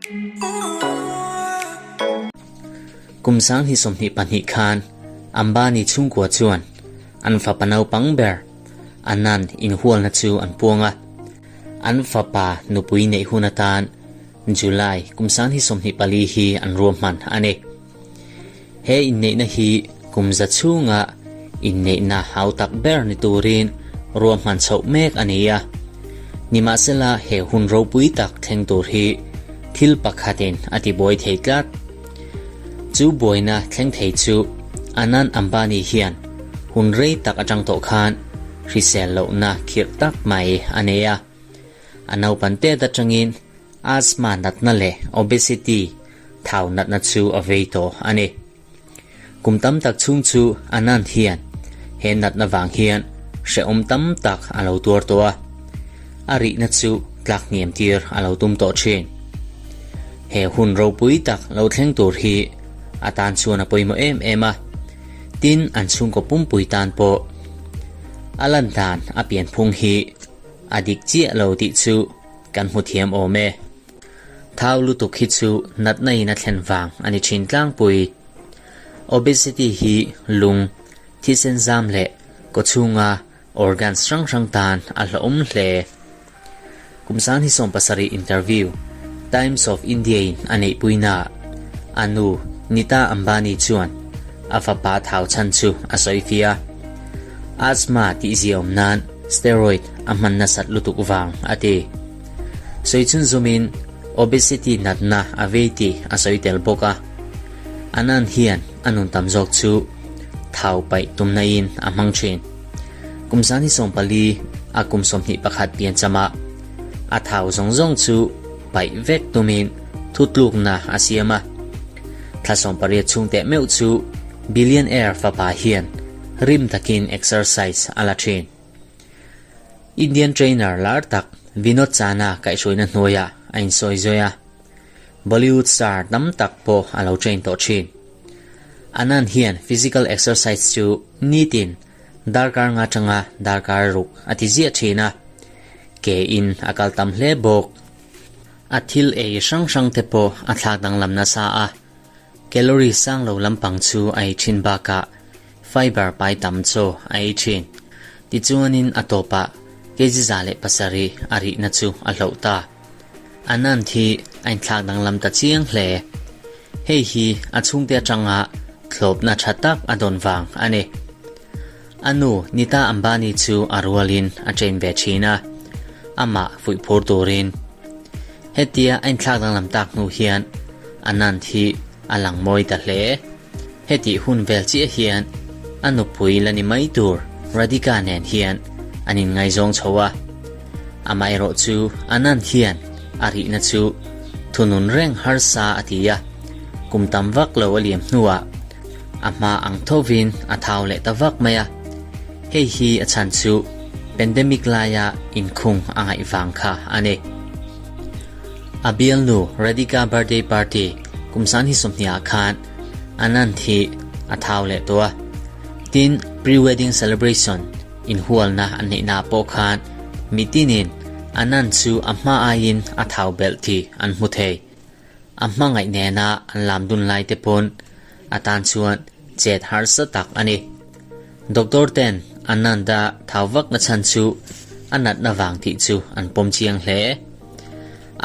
Kum 2022 khan Ambani chhungkua chuan an fapa naupang ber Anand inhualna chu an puang a. An fapa nupui neih hun atan July kum 2024 hi an ruahman a ni. He inneihna hi kum za chhunga inneihna hau tak ber ni turin ruahman chhoh mek a ni a. Nimahsela he hun ropui tak thleng tur hi thil pakhatin a tibuai thei tlat. Chu buaina thleng thei chu Anand Ambani hian hun rei tak atang tawh khan hrisel lohna khirh tak mai a nei a. A naupan tet atangin asthma natna leh obesity thau natna chu a vei tawh a ni. Kum tam tak chhung chu Anand hian he natna vang hian hrehawm tam tak a lo tuar tawh a, a rihna chu tlak hniam tir a lo tum tawh thin. He hun ropui tak lo thleng tur hi a tan chuan a pawimawh em em a, tin an chhungkaw pumpui tan pawh a lan dan a pianphung hi a dik chiah lo tih chu kan hmu thiam awm e. Thau lutuk hi chu natna in a thlen vang a ni thin tlangpui. Obesity hi lung, thisen zam leh kawchhunga organs hrang hrang tan a hlauhawm hle. Kum 2017 interview Times of India in a neihpuinaah a nu Nita Ambani chuan a fapa thau chhan chu a sawi fia a. Asthma tihziaawm nan steroid a hman nasat lutuk vang a ti. Sawi chhun zumin obesity natna a vei tih a sawi tel bawk a. Anand hian a nun tam zawk chu thau paih tumna in a hmang thin. Kum 24 a kum 21 pian chamah a thau zawng zawng chu paih vek tumin thutlukna a siam a. Thla 18 chhung teh meuh chu billionaire fapa hian rim takin exercise a la thin. Indian trainer lar tak Vinod Chana kaihhruaina hnuaiah a insawi zawi a, Bollywood star tam tak pawh a lo train tawh thin. Anand hian physical exercise chu nitin darkar nga tanga darkar ruk a ti ziah thin a, ke in a kal tam hle bawk. A thil ei hrang hrang te pawh a thlak danglam nasa a, calorie sang lo lampang chu a ei thin bakah fiber pai tam chaw a ei thin. Tichuanin a tawpah kg 107 a rihna chu a hloh ta. Anand hi a inthlak danglam ta chiang hle. Hei hi a chhungte atanga thlawpna tha tak a dawn vang a ni. A nu Nita Ambani chu a rualin a train ve thin a, amah fuihphur turin. Hetia a inthlak danglam tak hnu hian Anand hi a lang mawi ta hle. Hetih hun vel chiah hian a nupui la ni mai tur Radhika nen hian an inngaizawng chho a. Amaherawh chu Anand hian a rihna chu thunun reng harsa a ti a, kum tam vak lo a liam hnuah a hma ang thovin a thau leh ta vak mai a. Hei hi a chhan chu pandemic laia inkhung a ngaih vang kha a ni. A bialnu Radhika birthday party kum 2020 ah khan Anand hi a thau leh tawh a. Tin, pre-wedding celebration inhualna an neihna pawh khan mitinin Anand chu a hma aiin a thau belh tih an hmu thei. A hmangaih nena an lam dun lai te pawn a tan chuan chet harsa tak a ni. Doctor ten Anand-a thau vak na chhan chu a natna vang tih chu an pawm chiang hle.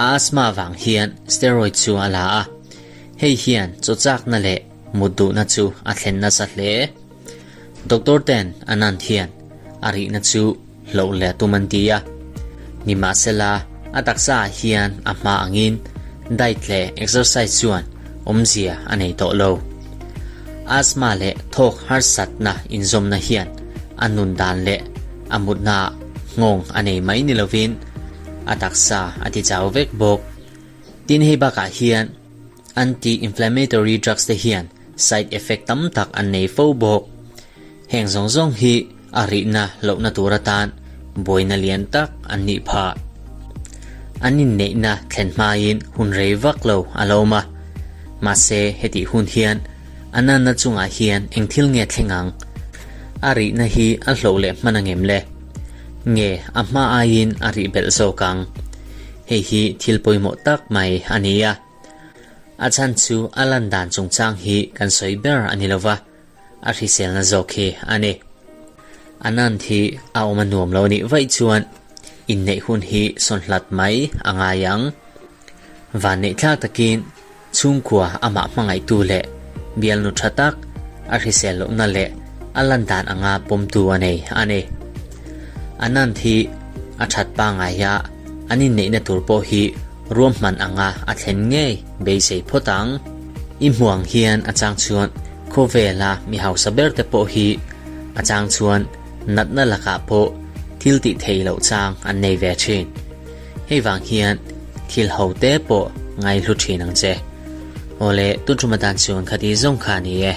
A asthma vang hian steroid chu a la a, hei hian chaw chakna leh mut duhna chu a thlen nasa hle. Doctor ten Anand hian a rihna chu hloh leh tum an ti a. Nimahsela, a taksa ah hian a hma angin diet leh exercise chuan awmzia a nei tawh lo. Asthma leh thawk harsatna inzawmna hian a nun dan leh a mutna ah nghawng a nei mai ni lovin a taksa a ti chau vek bawk. Tin hei bakah hian anti-inflammatory drugs te hian side effect tam tak an nei fo bawk. Heng zawng zawng hi a rihna lohna tur atan buaina lian tak an nih phah. An inneihna thlen hmain hun rei vak lo a lo awm a, mahse hetih hun hian a nanna chungah hian eng thil nge thleng ang? A rihna hi a hloh leh hman angem le? Nge a hma aiin a rih belh zawk ang? Hei hi thil pawimawh tak mai a ni a. A chhan chu a lan dan chungchang hi kan sawi ber a ni lova, a hriselna zawk hi a ni. Anand hi a awm a nuam lo nih vaih chuan inneih hun hi sawn hlat mai a ngai ang. Vanneih thlak takin chhungkua amah hmangaihtu leh bialnu tha tak a hrisel lohna leh a lan dan anga pawmtu a nei a ni. Anand hi a that pangngai a, an inneihna tur pawh hi ruahman anga a thlen ngei beisei phawt ang. I hmuang hian a chang chuan khawvela mi hausa ber te pawh hi a chang chuan natna lakah pawh thil tih theih loh chang an nei ve thin. Hei vang hian thil ho te pawh ngaihlu thin ang che. Awle, tun thuma dan chuan khati zawng kha a ni e.